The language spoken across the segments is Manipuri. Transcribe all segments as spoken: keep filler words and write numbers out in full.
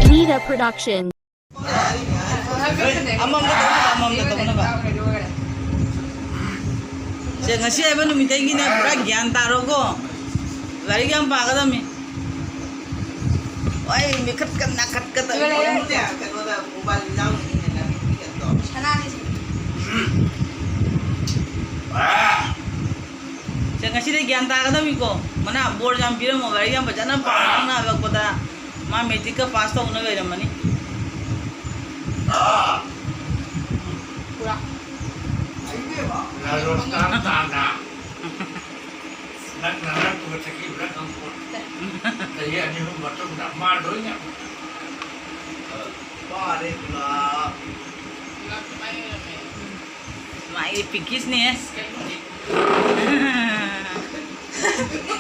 Nida Production. ꯑꯃꯃꯝꯗ ꯇꯧꯅꯕ, ꯑꯃꯃꯝꯗ ꯇꯧꯅꯕ꯫ ꯁꯦ, ꯉꯁꯤ ꯍꯥꯏꯕ ꯅꯨꯃꯤꯠꯇꯒꯤꯅꯦ ꯄꯨꯔꯥ ꯒ꯭ꯌꯥꯟ ꯇꯥꯔꯣꯀꯣ꯫ ꯂꯥꯏꯔꯤꯛ ꯌꯥꯝ ꯄꯥꯒꯗꯕꯅꯤ꯫ ꯍꯣꯏ, ꯃꯤꯈꯠꯀ ꯅꯥꯈꯠꯀ ꯇꯧ-, ꯀꯩꯅꯣꯗ mobile ꯌꯥꯎꯔꯤꯅꯦꯅ ꯂꯝꯕꯤ ꯃꯤꯈꯠꯇꯣ꯫ ꯁꯦ, ꯉꯁꯤꯗꯤ ꯒ꯭ꯌꯥꯟ ꯇꯥꯒꯗꯕꯅꯤꯀꯣ꯫ ꯃꯅꯥ ꯕꯣꯔ ꯌꯥꯝ ꯄꯤꯔꯝꯃꯣ, ꯂꯥꯏꯔꯤꯛ ꯌꯥꯝ ꯐꯖꯅ ꯄꯥꯎ ꯅꯪꯅ ꯍꯜꯂꯛꯄꯗ꯫ ꯃꯥ matric ꯀ pass ꯇꯧꯅ ꯂꯩꯔꯝꯃꯅꯤ꯫ ꯄꯨꯔꯥ꯫ ꯔꯥꯖꯁꯊꯥꯟ ꯇꯥꯟꯅ ꯅꯛꯅ ꯅꯛꯄꯒ ꯆꯠꯈꯤꯕ꯭ꯔꯥ ꯈꯪꯄꯣꯠꯇꯦ꯫ ꯆꯍꯤ ꯑꯅꯤ ꯑꯍꯨꯝ ꯃꯇꯨꯡꯗ ꯃꯥ ꯂꯣꯏꯅ ꯋꯥꯔꯦ ꯄꯨꯂꯞ꯫ ꯃꯥꯒꯤ ꯄꯤꯛꯀꯤꯁꯅꯦ꯫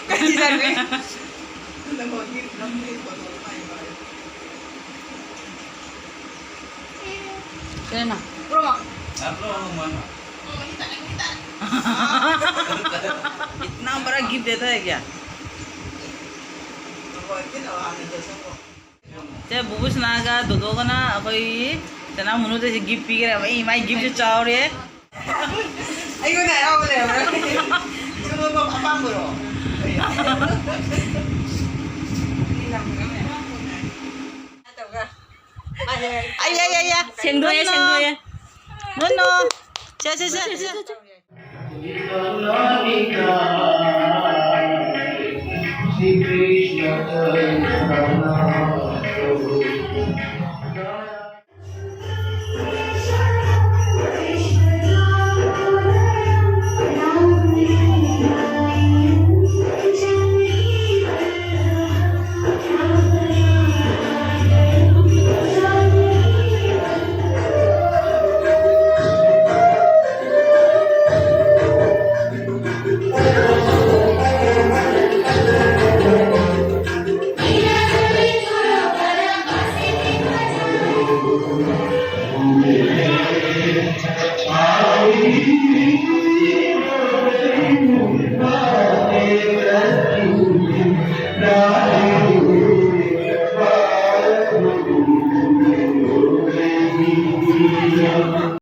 ꯀꯔꯤ ꯆꯠꯂꯦ? ꯀꯩꯅꯣ? इतना बड़ा gift देता है क्या? ꯁꯦ, ꯕꯨꯕꯨꯁꯅꯥꯒ ꯗꯣꯗꯣꯒꯅ ꯑꯩꯈꯣꯏ ꯆꯅꯥ ꯃꯨꯅꯨꯗ ꯁꯤ gift ꯄꯤꯈ꯭ꯔꯦꯕ꯫ ꯑꯩ ꯃꯥꯏ gift ꯁꯦ ꯆꯥꯎꯔꯦ꯫ ꯑꯩꯉꯣꯟꯗ ꯑꯌꯥꯎꯕ ꯂꯩꯔꯝꯃꯔꯣꯏ꯫ ꯁꯣꯝꯗꯣꯝ ꯑꯄꯥꯝꯕꯔꯣ? ꯑꯩ, ꯑꯩ, ꯑꯩ, ꯑꯩ꯫ ꯁꯦꯡꯗꯣꯛꯑꯦ, ꯅꯣ, ꯅꯣ꯫ ꯁꯦꯡꯗꯣꯛꯑꯦ꯫ ꯅꯣ, ꯅꯣ꯫ ꯁꯦ, ꯁꯦ, ꯁꯦ, ꯁꯦ꯫ श्री कृष्ण चैतन्य